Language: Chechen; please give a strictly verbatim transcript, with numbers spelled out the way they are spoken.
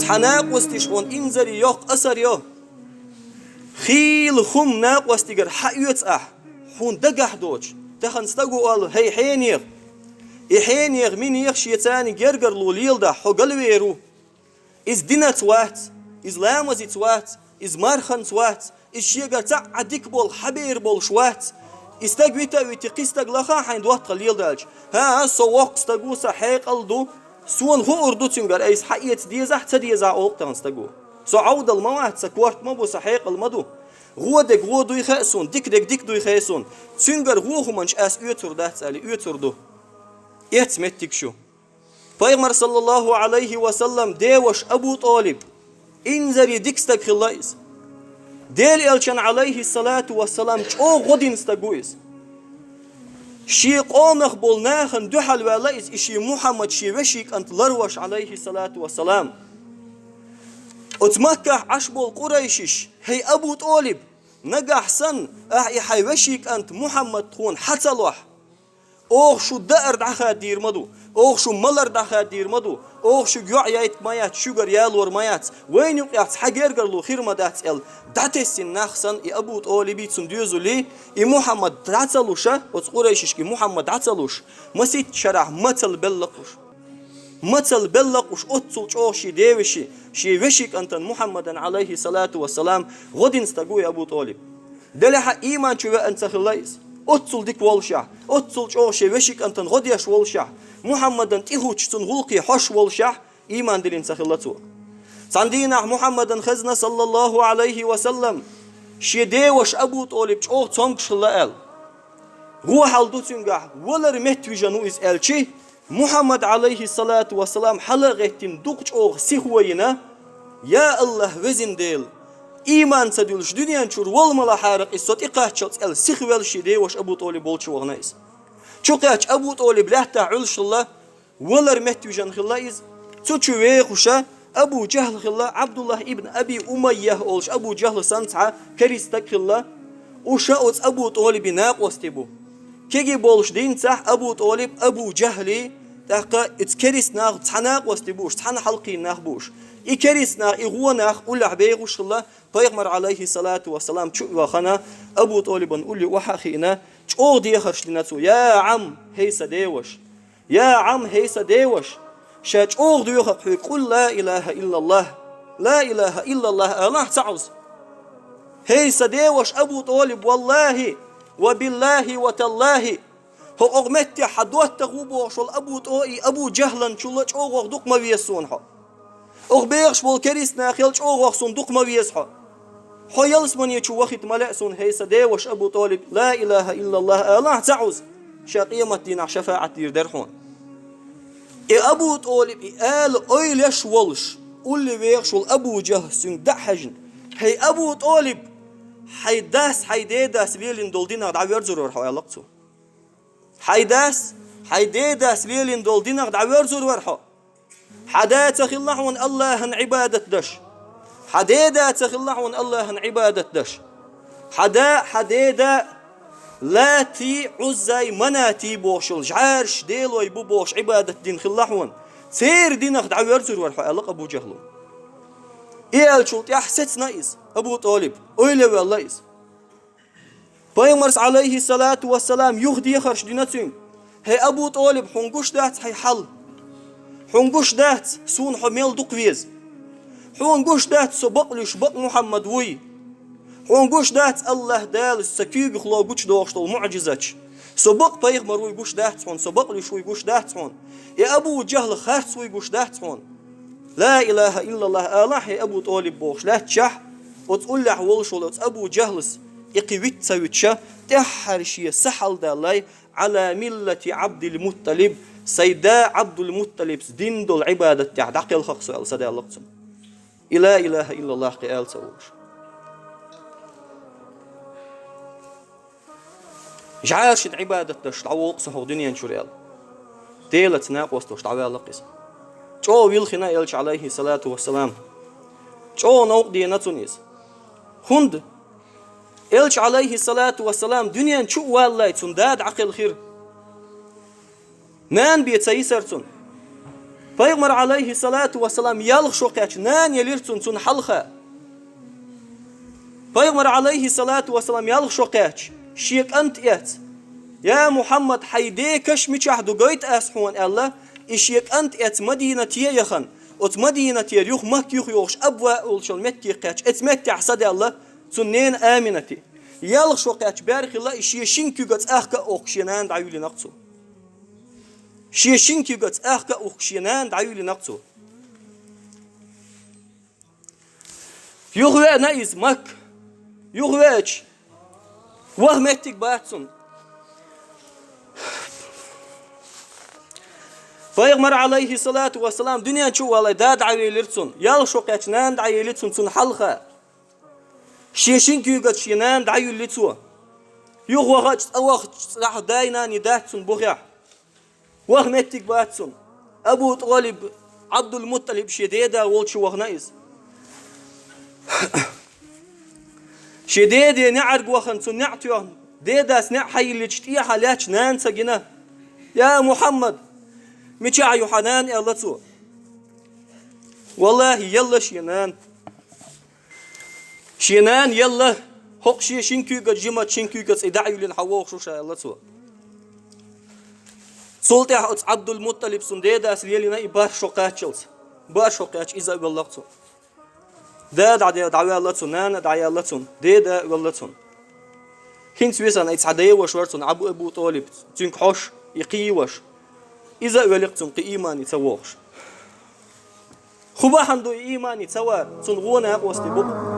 Хьан накъосташ хьуна инзаре йоккха асар йо. Хийла хӀума накъостагара хьаоьцу ахь, хьуна дагахь доцуш. Тахан стага оал: «ХӀей, хьенех». И хьенех, минех шен царна гергарло леладахь, хьо галвер ву. Иза динаца вац, иза ламазаца вац, иза марханца вац, иза шегара цхьа а дика болх хьабер болуш вац. И стаг вита а вити, кхин стаг лаха хьайна доттагӀа леладаьлча: «ХӀа, со воккха стаг ву, сан хьекъал ду, сона хуур ду цуьнгара, айса хьаэца дезахь а, ца дезахь а», олу тахана стага. «Со Ӏовдал ма вац, сан корта ма бу, сан хьекъал ма ду. ГӀо дерг гӀо дуй хаьа суна, дика дерг дика дуй хаьа суна. Цуьнгара вон хӀуманаш ас оьцур дац», аьлла, оьцур ду. Эцна меттиг шу. Пайхамар, саллаллаху Ӏалайхи ва саллам, деваша Абу ТӀолиб, инзаре дика стаг хилла иза. Делан элчан, Ӏалайхи салату ва салам, чӀогӀа гӀо дина стаг ву иза. Шен къомах болу нахана дуьхьал ваьлла иза, и шен Мухьаммад, шен вешин кӀант ларвеш, Ӏалайхи салату ва салам. Оцу Маккахь Ӏаш болу къурайшиш: «ХӀей, Абу ТӀолиб, нагахь санна ахьа и хьайн вешин кӀант Мухьаммад тхуна хьа ца лохь, оха шун даар дӀахадийр ма ду, оха шун малар дӀахадийр ма ду, оха шуьга йоӀ яйтар ма яц, шуьгара ялор ма яц, вайна юкъехь цхьа гергарло хир ма дац», аьлла, дӀатесна нах санна, и Абу ТӀолиби, цуьнан доьзали, и Мухьаммад дӀа ца луш, оцу къурайшишка и Мухьаммад дӀа ца луш, масийтта шарахь мацалла белла-кх уьш. Мацалла белла-кх уьш, оццул чӀогӀа шен девашин, шен вешин кӀантан Мухьаммадан, Ӏалайхи салату ва салам, гӀо дина стаг ву и Абу ТӀолиб. Делахь а ийман чу веана ца хилла иза. Оццул дика волушехь, оццул чӀогӀа шен вешин кӀантан гӀо деш волушехь, Мухьаммадан тӀе хӀуттуш, цуьнан гӀуллакхе хьожуш волушехь, ийман диллина ца хилла цо. Цхьана дийнахь Мухьаммадан хезна, саллаллаху Ӏалайхи ва саллам, шен деваша Абу ТӀолиб чӀогӀа цомгуш хилла аьлла. ГӀо хьал ду цуьнгахь, валар метта вижина ву иза аьлчи, Мухьаммад, Ӏалайхи салату ва салам, хьала а гӀеттина, дукха чӀогӀа сихо йина: «Я АллахӀ, везан Дела, ийман ца дуьллуш дуьнен чуьра вала ма лахьара-кх иза со тӀекхаччалц», аьлла, сихвелла шен деваша Абу ТӀолиб волчу вахана иза. Чукхаьчча Абу ТӀолиб лаьттахь Ӏуьллуш хилла, валар метта вижина хилла иза. Цу чу вехаш Абу ЖахӀл хилла, Ӏабдуллахь ибн Аби Умайя олуш Абу ЖахӀл санна цхьа керста стаг хилла. Уьш оцу Абу ТӀолибин накъостий бу. Кегий болуш дийцахь, Абу ТӀолиб, Абу ЖахӀли, тӀаккха оцу керста нахах цхьа накъостий бу уьш, цхьана хьалхийна нах бу уьш. И керста нах, и гӀо нах уллехь бехаш хилла, Пайхамар, Ӏалайхи салату ва салам, чу а вахана, Абу ТӀолибан улле охьа а хиъна, чӀогӀа дехарш дина цо: «Я Ӏам, хӀей сан деваш! Я Ӏам, хӀей сан деваш! Ша чӀогӀа доьху-кх хьоьга: „Къул ла илахӀа иллаллахӀ, ла илахӀа иллаллахӀ“ алахь цкъа Ӏуьйза. ХӀей сан деваш, Абу ТӀолиб, валлахӀи, ва биллахӀи, ва таллахӀи, хьо оха меттехь хьан доттагӀа ву бохуш волу Абу ТӀо-, и Абу ЖахӀланчул а чӀогӀа дукха ма веза суна хьо. Оха бехаш болу керста нахал чӀогӀа суна дукха ма веза хьо. Хьо ялсамане чу вахийта ма лаьа суна, хӀей сан деваш, Абу ТӀолиб, ла илахӀа иллаллахӀ алахь цкъа Ӏуьйза, ша къематдийнахь шафаӀат дийр дара хьуна». И Абу ТӀолиб и ала ойлеш волуш, улле вехаш волу Абу ЖахӀл цуьнга дӀа а хьаьжна: «ХӀей, Абу ТӀолиб, хьайн дас, хьайн дедас лелийна долу динах дӀаверзур вара хьо», аьлла-кх цо. «Хьайн дас, хьайн дедас лелийна долу динах дӀаверзур вара хьо. Хьан да ца хилла хьуна АллахӀан Ӏибадат деш. Хьан деда ца хилла хьуна АллахӀан Ӏибадат деш. Хьан да, хьан деда Лати, Ӏуззай, Манати бохуш йолу жӀараш делой бу бохуш Ӏибадат дина хилла хьуна. Церан динах дӀаверзур вара хьо», аьлла-кх Абу ЖахӀло. И аьллачул тӀаьхьа сецна иза, Абу ТӀолиб, ойла а ваьлла иза. Пайхамарс, Ӏалайхи салату вассалам, юха дехарш дина цуьнга: «ХӀей, Абу ТӀолиб, хьуна гуш дац хьайн хьал? Хьуна гуш дац, суна хьо мел дукха веза? Хьуна гуш дац, со бакълуьйш бакъ Мухьаммад вуй? Хьуна гуш дац, АллахӀ Дала сан куьйгахло гучудохуш долу муӀжизаташ? Со бакъ пайхамар вуй гуш дац хьуна, со бакълуьйш вуй гуш дац хьуна? И Абу ЖахӀл харц вуй гуш дац хьуна? Ла илахӀа иллаллахӀ алахь, хӀей Абу ТӀолиб», бохуш лаьтташехь, оцу уллехь волуш волу оцу Абу ЖахӀлас и кхин виц ца виташа, тӀаьххьара шен са хьалдаллай: «Ӏала миллати Ӏабдил-Мутталиб, сайн да Ӏабдул-Мутталибс дина долу Ӏибадат тӀехь дӀакхелха-кх со», аьлла, са даьлла-кх цунна. И ла илахӀа иллаллахӀ кхин ала ца волуш. «ЖӀаршна Ӏибадат деш дӀаволу-кх со хӀокху дуьнен чуьра», аьлла. Делаца накъост долуш дӀаваьлла-кх иза. ЧӀогӀа вилхина элча, Ӏалайхи салату вассалам. ЧӀогӀа новкъа деана цунна иза. ХӀунда? Элча, Ӏалайхи салату вассалам, дуьнен чу а валлалц, цунна да дӀакхелхира. Нана бен ца йисира цунна. Пайхамар, Ӏалайхи салату ва салам, ялх шо кхаьчча, нана елира цунна, цунна хьалха. Пайхамар, Ӏалайхи салату ва салам, ялх шо кхаьчча, шен кӀант эцна: «Я Мухьаммад, хьай ден каш мичахь ду, гойта ас хьона», — аьлла, и шен кӀант эцна Мадинате яхана, оцу Мадинатера юха Макка юхайогӀуш Абваъ олучу метте кхаьчча, оцу меттехь садаьлла цуьнан нена Аминате. Ялх шо кхаьчча бер хилла, и шен шина куьйгаца аьхка а ухкуш шен нана дӀайиллина-кх цо. Шен шина куьйгаца аьхка а ухкуш шен нана дӀайиллина-кх цо. Юхавеана иза Макка. Юхавеача, ваха меттиг бац цунна. Пайхамар, Ӏалайхи салату ва салам, дуьнен чу а валале, да дӀавелира цунна. Ялх шо кхаьчча, нана дӀаелира цунна, цунна хьалха. Шен шина куьйгаца шен нана дӀайиллина цо. Юха вахча, цӀа вахча, цӀахь дай-наной дац цунна бухехь. Ваха меттиг бац цунна. Абу ТӀолиб, Ӏабдул-МуттӀалиб шен деда волчу вахана иза. Шен деден неӀарга вахана, цунна неӀ тоьхна, дедас неӀ хьайиллича, тӀехьа лаьтташ нана ца гина: «Я Мухьаммад, мичахь ю хьан нана?» — аьлла цо. «Валлахи, елла шен нана». Шен нана елла, хӀокху шен шина куьйгаца, жимачу шина куьйгаца и дӀа а юьллина хьан вогӀуш ву ша, аьлла цо. Цул тӀаьхьа оцу Ӏабдул-МуттӀалиб, цуьнан дедас лелийна и бархӀ шо кхаччалц. БархӀ шо кхаьчча, иза а велла-кх цо. Да дӀа-, дӀаваьлла цунна, нана а дӀаяьлла цунна, деда а велла цунна. ХӀинца висина и цхьа деваш вара цунна, Абу, Абу ТӀолиб, цуьнга хьош, и кхин а ваша. Иза а велла-кх цунна, кхин иймане ца вогӀуш. ХӀун бахьана ду и иймане ца вар? Цунна вон накъостий бу-кх.